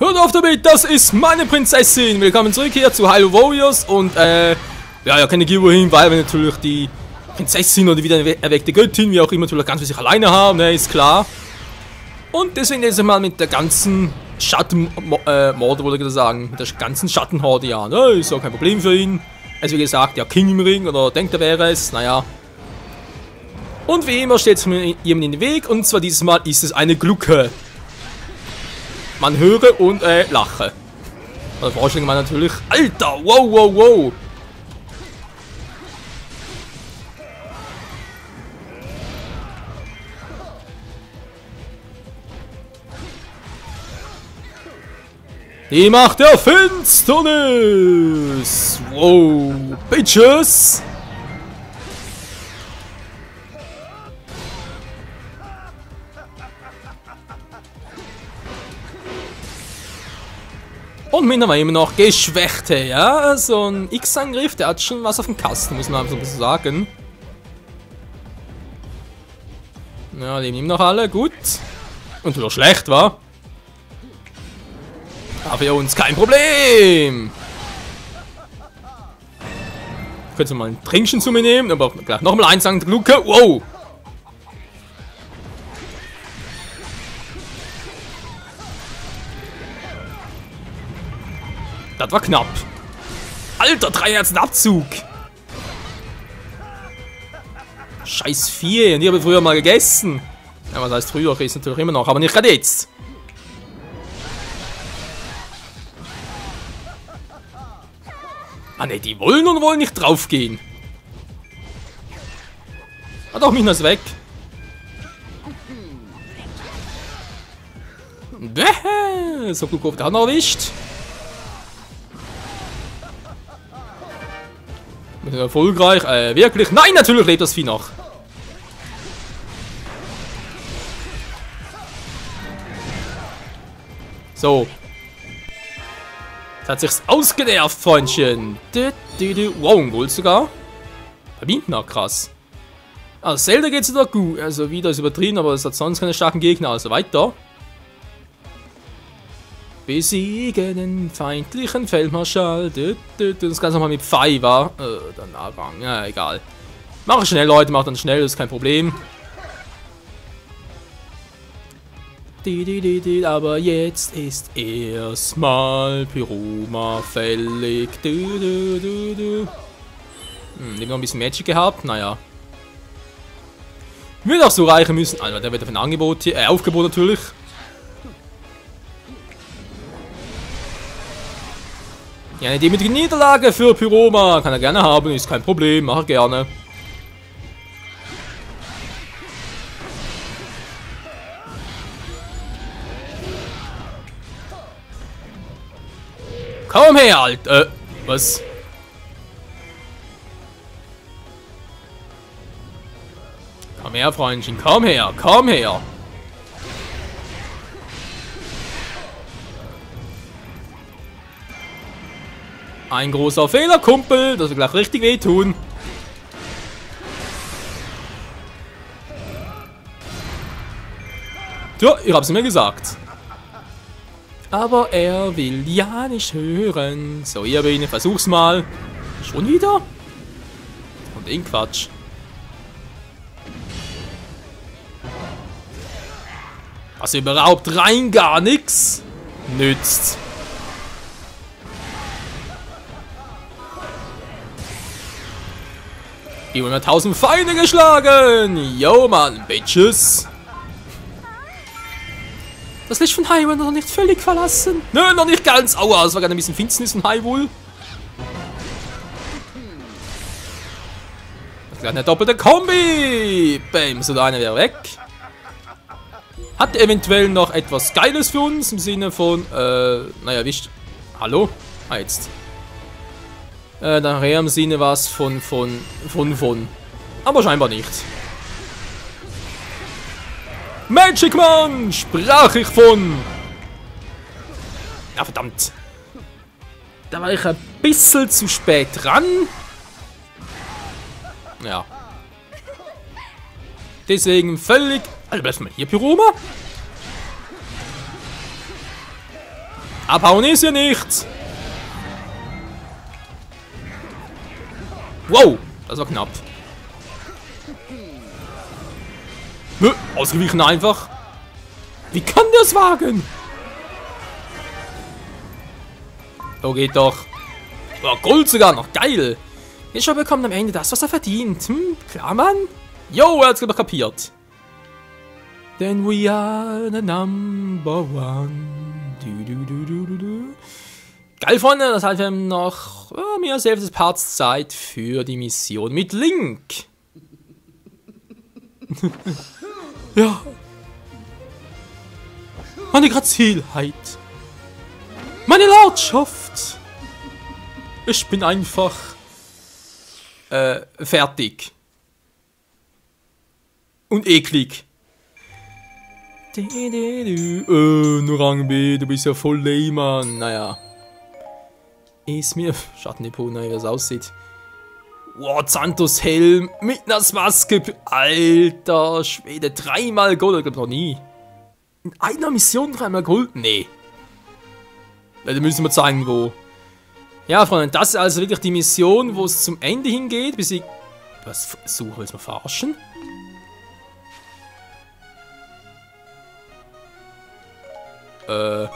Hört auf damit, das ist meine Prinzessin. Willkommen zurück hier zu Hyrule Warriors. Und, ja, ihr könnt hier wohin, weil wir natürlich die Prinzessin oder wieder erweckte Göttin, wie auch immer, natürlich ganz für sich alleine haben, ne, ist klar. Und deswegen jetzt mal mit der ganzen Schattenmorde, wollte ich sagen, mit der ganzen Schattenhorde, ja, ne, ist auch kein Problem für ihn. Also wie gesagt, ja, King im Ring, oder denkt er wäre es, naja. Und wie immer steht es mir jemand in den Weg, und zwar dieses Mal ist es eine Glucke. Man höre und lache. Oder vorstellen wir natürlich. Alter, wow, wow, wow. Die Macht der Finsternis. Wow, Bitches. Und mit immer noch Geschwächte, ja, so ein X-Angriff, der hat schon was auf dem Kasten, muss man so ein bisschen sagen. Ja, leben ihm noch alle, gut. Und wieder schlecht, wa? Aber für uns kein Problem. Könntest du mal ein Trinkchen zu mir nehmen, aber gleich nochmal eins sagen, Luke, wow. Das war knapp. Alter, 3 Herzen Abzug. Scheiß 4. Und die habe ich früher mal gegessen. Ja, was heißt früher? Ist natürlich immer noch, aber nicht gerade jetzt. Ah ne, die wollen und wollen nicht draufgehen. Ah doch, Mina ist weg. Bäh, so gut, der hat noch erwischt. Erfolgreich, wirklich? Nein, natürlich lebt das Vieh noch. So. Das hat sich's ausgenervt, Freundchen. Wow, ein Gold sogar. Verbindner, krass. Ah, Zelda geht's wieder gut. Also wieder ist übertrieben, aber es hat sonst keine starken Gegner. Also weiter. Besiegen den feindlichen Feldmarschall. Das Ganze nochmal mit Pfei, war. Der Nahgang. Ja, egal. Mach schnell, Leute. Mach dann schnell. Das ist kein Problem. Aber jetzt ist erstmal Pyroma fällig. Nehmen noch ein bisschen Magic gehabt. Naja. Wird auch so reichen müssen. Alter, der wird auf ein Angebot hier. Aufgebot natürlich. Ja, eine demütige Niederlage für Pyroma. Kann er gerne haben, ist kein Problem, mach er gerne. Komm her, Alter. Was? Komm her, Freundchen, komm her, komm her. Ein großer Fehler, Kumpel. Das wird gleich richtig wehtun. Tja, ich hab's mir gesagt. Aber er will ja nicht hören. So, ihr Biene, versuch's mal. Schon wieder? Und den Quatsch. Was überhaupt rein gar nichts nützt. 400.000 Feinde geschlagen! Yo, Mann, Bitches! Das Licht von Hyrule noch nicht völlig verlassen. Nö, noch nicht ganz. Aua, das war gerade ein bisschen Finsternis von Hyrule. Das ist eine doppelte Kombi! Bam, so der eine wäre weg. Hat eventuell noch etwas Geiles für uns im Sinne von, naja, wischt. Hallo? Ah, jetzt. Nachher im Sinne was von. Aber scheinbar nicht. Magic Man! Sprach ich von! Ja, verdammt. Da war ich ein bisschen zu spät dran. Ja. Deswegen völlig... Alter, bleibst du mal hier, Pyroma? Abhauen ist ja nichts. Wow, das war knapp. Ausgewichen einfach. Wie kann der es wagen? Oh, geht doch. Oh, Gold sogar noch. Geil. Fischer bekommt am Ende das, was er verdient. Klar, Mann. Jo, er hat's doch kapiert. Then we are the number one. Geil, Freunde. Das heißt, wir haben noch mehr als 11 Parts Zeit für die Mission mit Link. Ja. Meine Grazilheit. Meine Lordschaft. Ich bin einfach fertig. Und eklig. Nur Rang B, du bist ja voll lame, Mann. Naja. Ist mir... Schattenepot, wie das aussieht. Wow, Santos Helm mit einer Maske. Alter Schwede, 3-mal Gold. Ich glaube noch nie. In einer Mission 3-mal Gold? Nee. Da müssen wir zeigen, wo. Ja, Freunde, das ist also wirklich die Mission, wo es zum Ende hingeht, bis ich... Was suche ich? Wir verarschen? Dann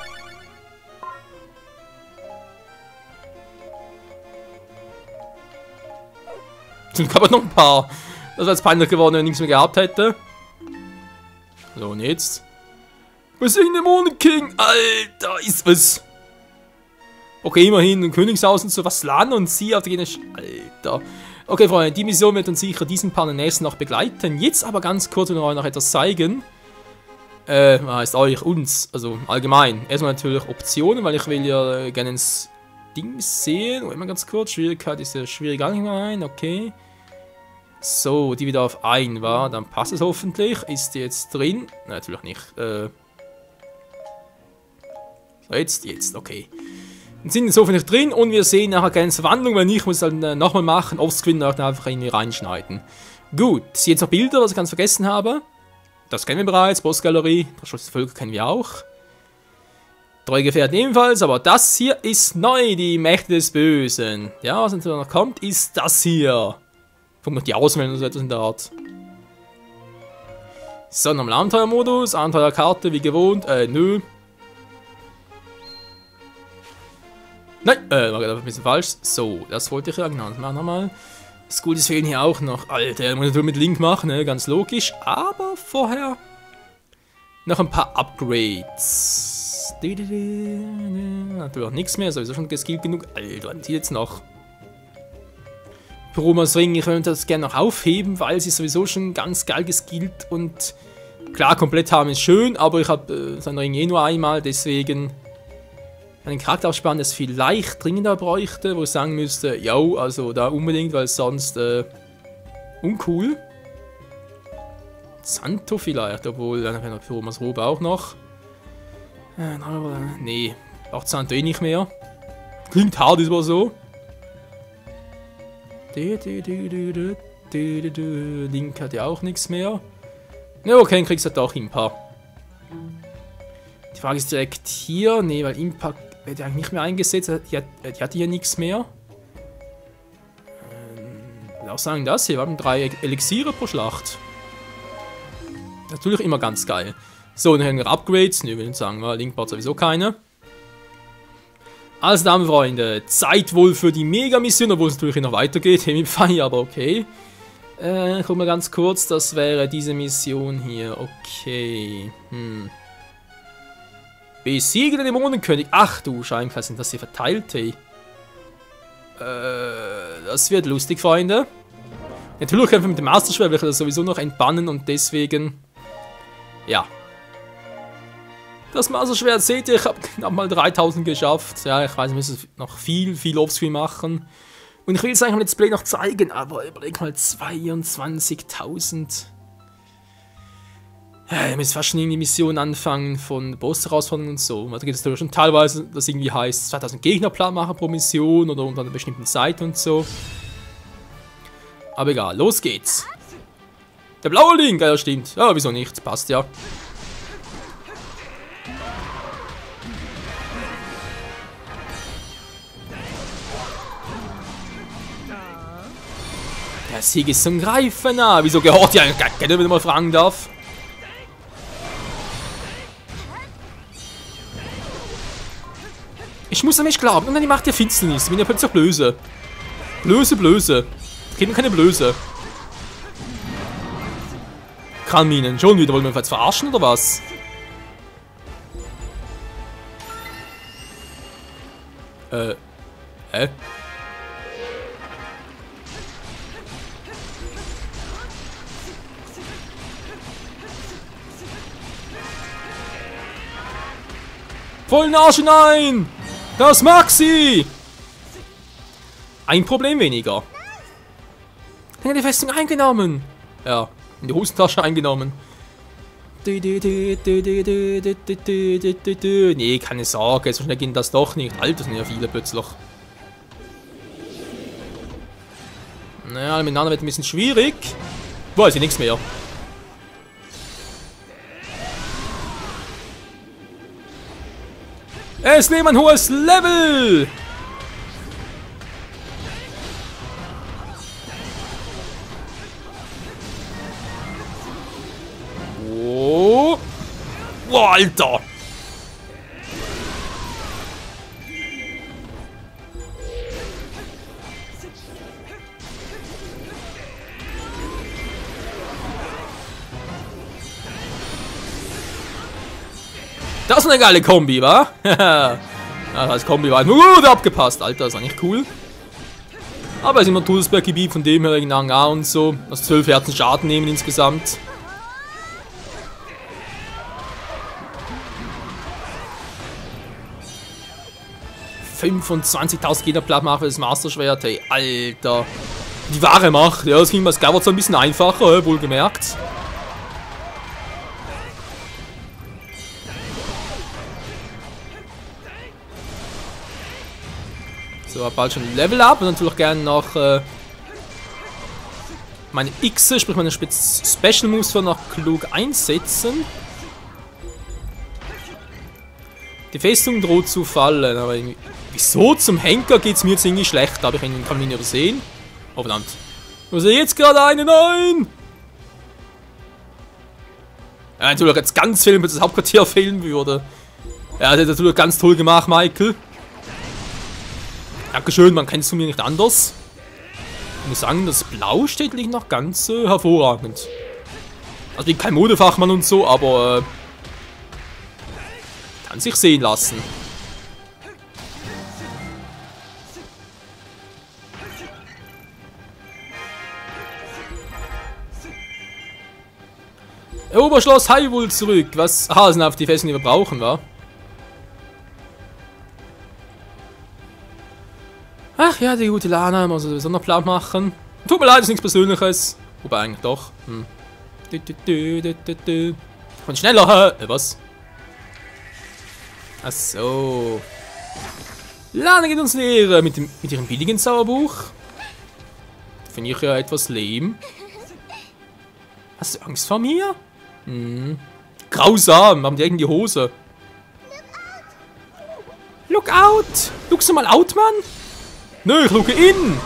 kann man noch ein paar. Das wäre jetzt peinlich geworden, wenn ich nichts mehr gehabt hätte. So, und jetzt? Besiegen den Moon King! Alter, ist was? Okay, immerhin ein Königshaus und so was. Lan und sie auf der Alter. Okay, Freunde, die Mission wird uns sicher diesen Part in der nächsten noch begleiten. Jetzt aber ganz kurz, wenn wir euch noch etwas zeigen. Heißt euch, uns, also allgemein. Erstmal natürlich Optionen, weil ich will ja gerne ins Ding sehen. Oh, immer ganz kurz, Schwierigkeit ist ja schwierig allgemein, okay. So, die wieder auf 1 war, dann passt es hoffentlich. Ist die jetzt drin? Nein, natürlich nicht. So, jetzt, okay. Dann sind jetzt hoffentlich drin und wir sehen nachher keine Verwandlung, weil ich muss dann nochmal machen, offscreen dann einfach irgendwie reinschneiden. Gut, sind jetzt noch Bilder, was ich ganz vergessen habe. Das kennen wir bereits, Bossgalerie, das Völker kennen wir auch. Treue Gefährten ebenfalls, aber das hier ist neu, die Mächte des Bösen. Ja, was natürlich noch kommt, ist das hier. Kommt noch die Ausmeldung oder so etwas in der Art. So, nochmal Abenteuermodus, Abenteuerkarte wie gewohnt, nö. Nein, war gerade ein bisschen falsch. So, das wollte ich ja genau. Machen wir nochmal. Das Gute fehlen hier auch noch. Alter, muss natürlich mit Link machen, ne? Ganz logisch. Aber vorher noch ein paar Upgrades. Natürlich auch nichts mehr, sowieso schon geskillt genug. Alter, was ist jetzt noch? Pyromas Ring, ich würde das gerne noch aufheben, weil sie sowieso schon ganz geil geskillt und klar, komplett haben ist schön, aber ich habe seinen Ring eh nur einmal, deswegen einen Charakter aufsparen, das vielleicht dringender bräuchte, wo ich sagen müsste, yo, also da unbedingt, weil sonst uncool. Santo vielleicht, obwohl dann haben wir Pyromas Robe auch noch. Nee, braucht Santo eh nicht mehr. Klingt hart, ist aber so. Link hat ja auch nichts mehr. Ne, okay, dann kriegst du doch ein paar. Die Frage ist direkt hier. Ne, weil Impact wird ja eigentlich nicht mehr eingesetzt. Die hat hier nichts mehr. Ich will auch sagen, das hier. Wir haben 3 Elixiere pro Schlacht. Natürlich immer ganz geil. So, dann haben wir Upgrades. Ne, will ich sagen, Link braucht sowieso keine. Also, Damen und Freunde, Zeit wohl für die Mega-Mission, obwohl es natürlich noch weitergeht. Hemify, aber okay. Guck mal ganz kurz, das wäre diese Mission hier. Okay. Besiege den Dämonenkönig. Ach du Scheinklasse, sind das hier verteilt, hey. Das wird lustig, Freunde. Natürlich kämpfen wir mit dem Masterschwert, will ich das sowieso noch entbannen und deswegen... Ja. Das Masterschwert, seht ihr, ich habe knapp mal 3000 geschafft. Ja, ich weiß, ich muss noch viel Offscreen machen. Und ich will es eigentlich im Let's Play noch zeigen, aber überleg mal, 22.000. Ja, ich muss fast schon in die Mission anfangen von Boss-Herausforderungen und so. Da geht es natürlich schon teilweise, dass irgendwie heißt, 2000 Gegner plan machen pro Mission oder unter einer bestimmten Zeit und so. Aber egal, los geht's. Der blaue Link, ja stimmt. Ja, wieso nicht, passt ja. Der Sieg ist zum Greifen nah. Wieso gehört ja gar nicht, wenn man mal fragen darf? Ich muss an mich glauben. Und dann die Macht der Finsternis. Ich bin ja plötzlich Blöse. Blöse. Ich kenne keine Blöse. Kranminen. Schon wieder. Wollen wir uns jetzt verarschen oder was? Hä? Vollen Arsch hinein! Das Maxi! Ein Problem weniger. Dann hat die Festung eingenommen. Ja, in die Hosentasche eingenommen. Nee, keine Sorge, so schnell ging das doch nicht. Alter, sind ja viele plötzlich. Naja, miteinander wird ein bisschen schwierig. Boah, ist hier nichts mehr. Es nehmen ein hohes Level! Oh! Boah, Alter! Das ist eine geile Kombi, wa? Ja, das Kombi war nur gut abgepasst, Alter, das ist eigentlich cool. Aber es ist immer Todesberg-Gebiet, von dem her wegen A und so. Also 12 Herzen Schaden nehmen insgesamt. $25.000 Gegner platt machen für das Master-Schwert, hey, Alter. Die wahre Macht, ja, das ging bei Skyward so ein bisschen einfacher, wohlgemerkt. So, bald schon Level Up und natürlich gerne noch meine X, sprich meine Special Moves für noch klug einsetzen. Die Festung droht zu fallen, aber irgendwie, wieso zum Henker geht es mir jetzt irgendwie schlecht? Habe ich einen Kamin übersehen? Oh verdammt. Was ist jetzt gerade eine? Nein! Ja, natürlich jetzt ganz viel, wenn das Hauptquartier fehlen würde. Ja, das hat natürlich ganz toll gemacht, Michael. Dankeschön, man kennt es von mir nicht anders. Ich muss sagen, das Blau steht nicht noch ganz hervorragend. Also ich bin kein Modefachmann und so, aber kann sich sehen lassen. Oberschloss Hyrule zurück. Was? Aha, sind auf die Festung, die wir brauchen, wa? Ach ja, die gute Lana, muss sowieso noch Plan machen. Tut mir leid, ist nichts Persönliches. Wobei eigentlich doch. Und schneller, was? Ach so. Lana geht uns näher mit ihrem billigen Zauberbuch. Finde ich ja etwas lame. Hast du Angst vor mir? Hm. Grausam, haben die irgendwie die Hose. Look out! Lookst du mal out, Mann? Nö, ich looke in!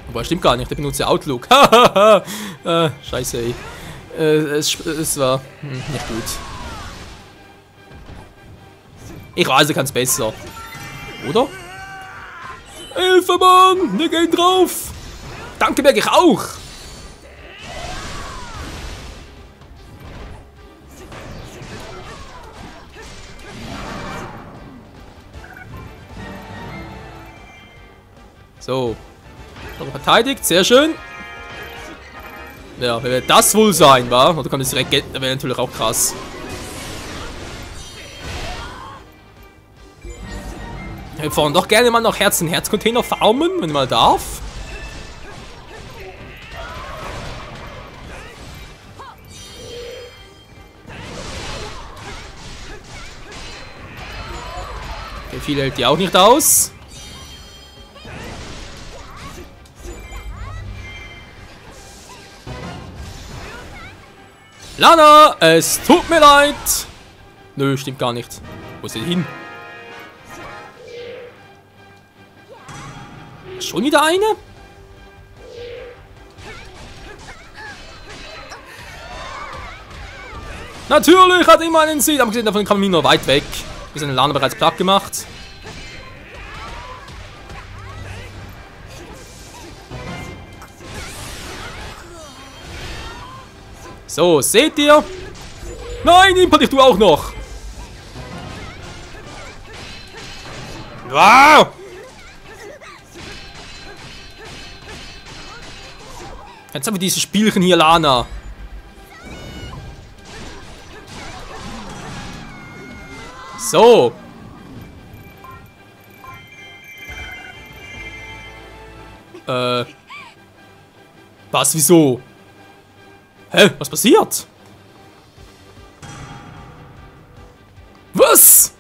Aber stimmt gar nicht, der benutzt ja Outlook. Scheiße, ey. Es war nicht gut. Ich weiß, ich kann es besser. Oder? Hilfe, Mann! Wir gehen drauf! Danke, merke ich auch! So. Verteidigt, sehr schön. Ja, wer wird das wohl sein, wa? Oder kann das direkt gelten? Das wäre natürlich auch krass. Wir fahren doch gerne mal noch Herz-in-Herz-Container farmen, wenn man darf. Okay, viel hält die auch nicht aus. Lana, es tut mir leid. Nö, stimmt gar nicht. Wo ist sie hin? Schon wieder eine? Natürlich hat immer einen Sinn. Aber gesehen, davon kann man nur weit weg. Wir sind den Lana bereits platt gemacht. So, seht ihr? Nein, Impa, dich du auch noch. Wow! Jetzt haben wir dieses Spielchen hier, Lana. So. Was, wieso? Hä? Was passiert? Was?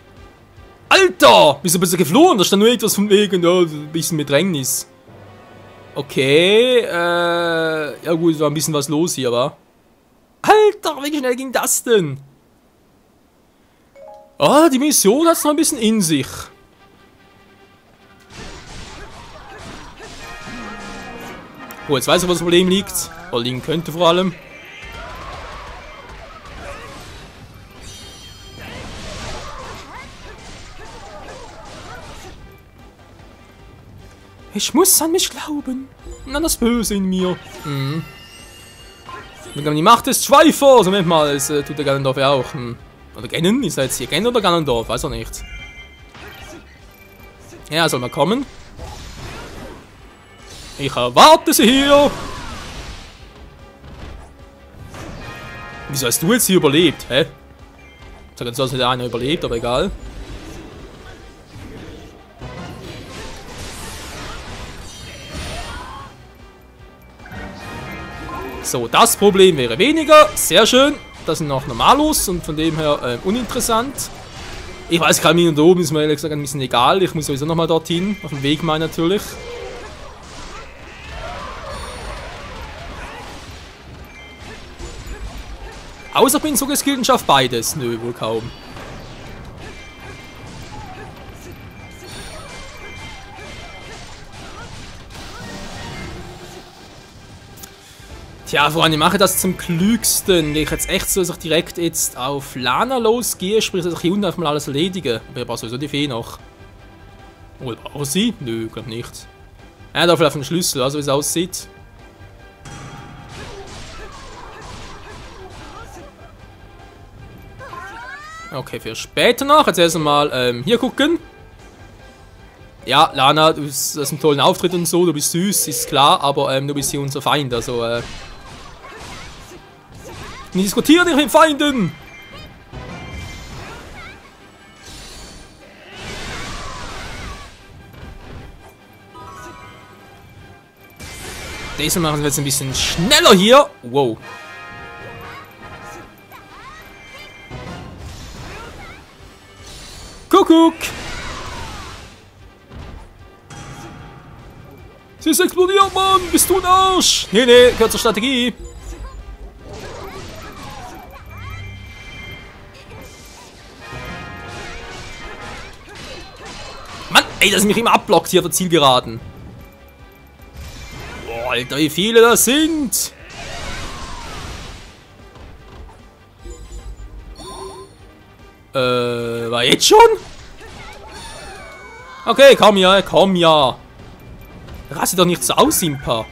Alter! Wieso bist du geflohen? Da stand nur etwas von wegen, ja, ein bisschen Bedrängnis. Okay, ja gut, war ein bisschen was los hier, wa? Alter, wie schnell ging das denn? Ah, die Mission hat es noch ein bisschen in sich. Oh, jetzt weiß ich, wo das Problem liegt. Oder liegen könnte vor allem. Ich muss an mich glauben. Und an das Böse in mir. Mhm. Die Macht des Schweifers. Moment mal, das tut der Ganondorf ja auch. Oder Ganon? Ist er jetzt hier Ganon oder Ganondorf? Weiß er nicht. Ja, soll mal kommen. Ich erwarte sie hier. Wieso hast du jetzt hier überlebt? Hä? Ich sag jetzt, dass nicht einer überlebt, aber egal. So, das Problem wäre weniger. Sehr schön. Das sind noch Normalos und von dem her uninteressant. Ich weiß, Kalmin da oben ist mir ehrlich gesagt ein bisschen egal. Ich muss sowieso nochmal dorthin. Auf dem Weg mal natürlich. Außer bin so geskillt und schaffe beides. Nö, wohl kaum. Tja, vor allem, ich mache das zum Klügsten. Wenn ich jetzt echt so, dass ich direkt jetzt auf Lana losgehe, sprich, dass ich hier unten einfach mal alles erledige. Aber ich brauche sowieso die Fee noch. Oder brauche sie? Nö, glaub nicht. Ja, da vielleicht einen Schlüssel, also wie es aussieht. Okay, für später noch. Jetzt erstmal hier gucken. Ja, Lana, du hast einen tollen Auftritt und so, du bist süß, ist klar, aber du bist hier unser Feind, also diskutiere nicht mit Feinden! Diesmal machen wir jetzt ein bisschen schneller hier. Wow. Kuckuck! Sie ist explodiert, Mann! Bist du ein Arsch? Nee, nee, gehört zur Strategie. Mann, ey, dass mich immer abblockt hier auf der Zielgeraden. Boah, Alter, wie viele das sind! War jetzt schon? Okay, komm ja, komm ja. Raste doch nicht so aus, Impa.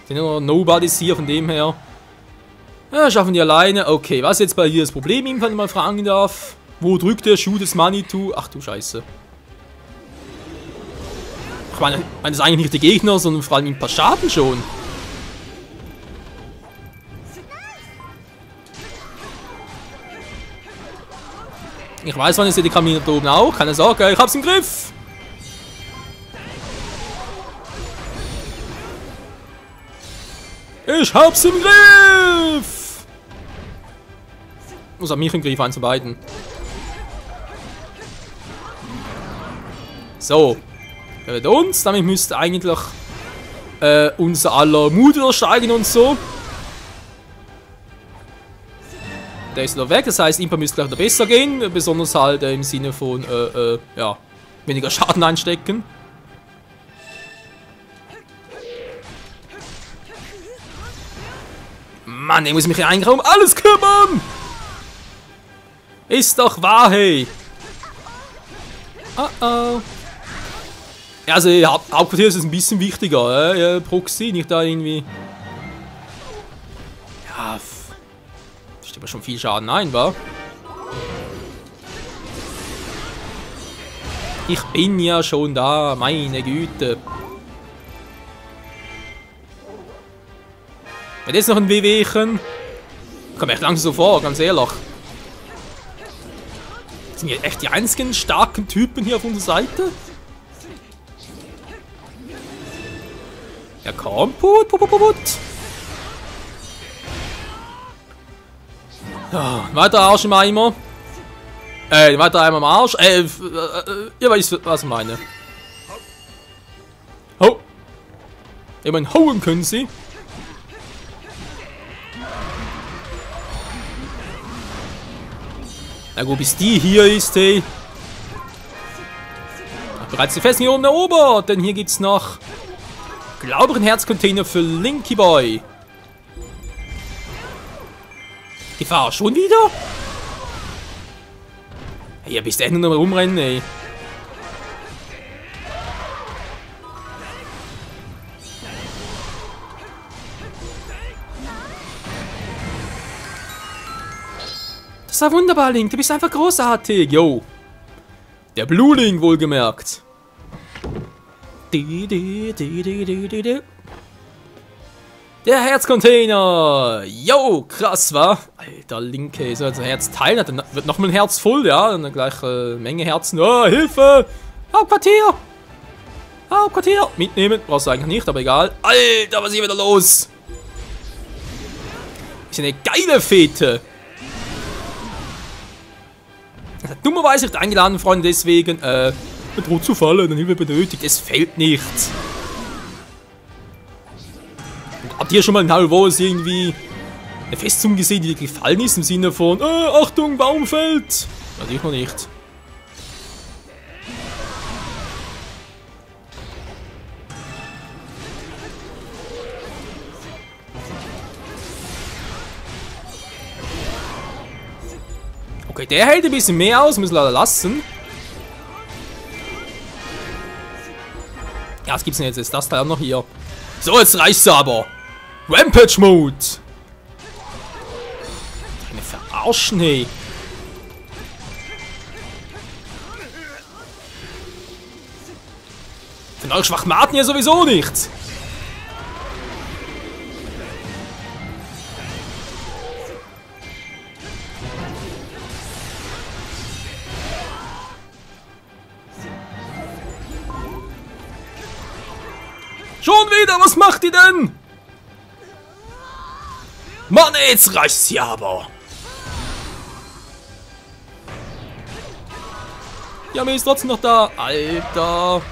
Sind ja noch Nobodies hier, von dem her. Ja, schaffen die alleine. Okay, was ist jetzt bei dir das Problem, Impa, wenn ich mal fragen darf? Wo drückt der Schuh des Manitou? Ach du Scheiße. Ich meine, das ist eigentlich nicht die Gegner, sondern vor allem ein paar Schaden schon. Ich weiß, wann ist die Kamine da oben auch. Keine Sorge, ich hab's im Griff. Ich hab's im Griff! Muss auch mich im Griff, eins von beiden. So. Er wird uns. Damit müsste eigentlich unser aller Mut wieder steigen und so. Der ist wieder weg, das heißt, Impa müsste gleich wieder besser gehen. Besonders halt im Sinne von, ja, weniger Schaden einstecken. Mann, ich muss mich ja eigentlich um alles kümmern. Ist doch wahr, hey. Oh oh. Ja, also Hauptquartier ist ein bisschen wichtiger, Proxy, nicht da irgendwie... Ja, das steht aber schon viel Schaden ein, wa? Ich bin ja schon da, meine Güte. Wenn jetzt noch ein WWchen... Kommt echt langsam so vor, ganz ehrlich. Sind hier echt die einzigen starken Typen hier auf unserer Seite? Ja komm, put. Ja, weiter Arsch im Eimer. Weiter Eimer am Arsch. Ihr weißt, was ich meine. Oh. Ich meine, hauen können sie. Na gut, bis die hier ist, hey. Bereits die Festung oben erobert, denn hier gibt's noch, glaube ich, einen Herzcontainer für Linky Boy. Gefahr schon wieder? Hey, bis dahin noch mal rumrennen, ey. Das war wunderbar, Link. Du bist einfach großartig. Yo. Der Blue Link, wohlgemerkt. Der Herzcontainer. Yo, krass, wa? Alter, Link, ey. So, ein Herzteil. Dann wird nochmal ein Herz voll, ja. Dann gleich Menge Herzen. Oh, Hilfe. Hauptquartier. Hauptquartier. Mitnehmen. Brauchst du eigentlich nicht, aber egal. Alter, was ist hier wieder los? Ist eine geile Fete. Dummerweise nicht eingeladen, Freunde, deswegen, droht zu fallen, dann Hilfe benötigt, es fällt nichts. Und habt ihr schon mal in Hollow Wars irgendwie eine Festung gesehen, die dir gefallen ist, im Sinne von, Achtung, Baum fällt? Also ich noch nicht. Okay, der hält ein bisschen mehr aus, müssen wir leider lassen. Ja, was gibt's denn jetzt? Ist das Teil auch noch hier? So, jetzt reicht's aber. Rampage Mode. Eine Verarschen, hey. Von euch Schwachmaten ja sowieso nichts. Schon wieder, was macht die denn? Mann, jetzt reicht's ja aber. Ja, mir ist trotzdem noch da. Alter.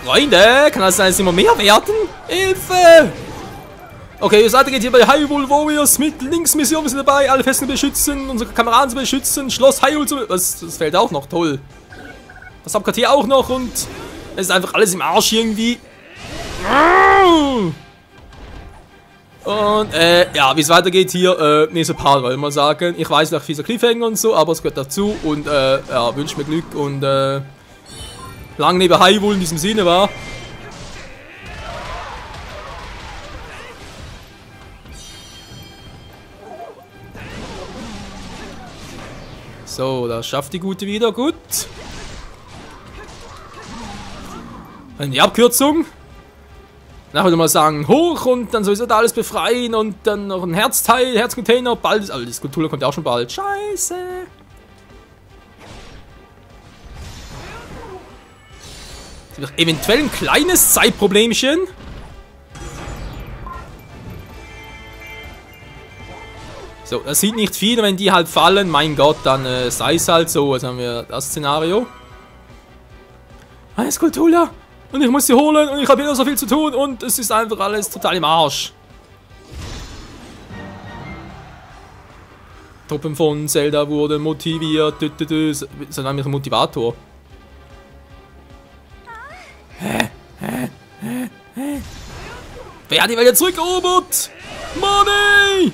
Freunde, kann das sein, dass immer mehr werden? Hilfe! Okay, ihr seid geht hier bei Hyrule Warriors mit Linksmission, wir sind dabei, alle Fesseln beschützen, unsere Kameraden zu beschützen, Schloss Hyrule zu... Das fällt auch noch, toll. Das Hauptquartier auch noch und... Es ist einfach alles im Arsch irgendwie. Und, ja, wie es weitergeht hier, nächster Part, wollte ich mal sagen. Ich weiß noch, fieser Cliffhanger und so, aber es gehört dazu. Und, ja, wünsche mir Glück und, lang neben Hyrule in diesem Sinne, war. So, das schafft die Gute wieder, gut. Die Abkürzung. Dann würde ich mal sagen, hoch und dann sowieso da alles befreien und dann noch ein Herzteil, Herzcontainer, bald ist, also die Skulptur kommt ja auch schon bald. Scheiße. Eventuell ein kleines Zeitproblemchen. So, das sieht nicht viel, wenn die halt fallen, mein Gott, dann sei es halt so. Jetzt haben wir das Szenario. Eine Skulptur. Und ich muss sie holen und ich habe hier noch so viel zu tun und es ist einfach alles total im Arsch. Truppen von Zelda wurden motiviert. Das ist nämlich ein Motivator. Wer hat die Welt zurückerobert? Money!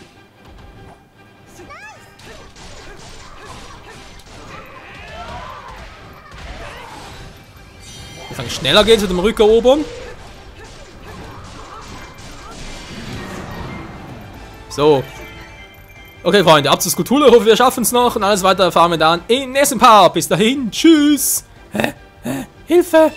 Wir fangen schneller gehen zu dem Rückerobern. So. Okay, Freunde, ab zur Skulptur. Ich hoffe, wir schaffen es noch. Und alles weitere erfahren wir dann im nächsten Part. Bis dahin. Tschüss. Hilfe!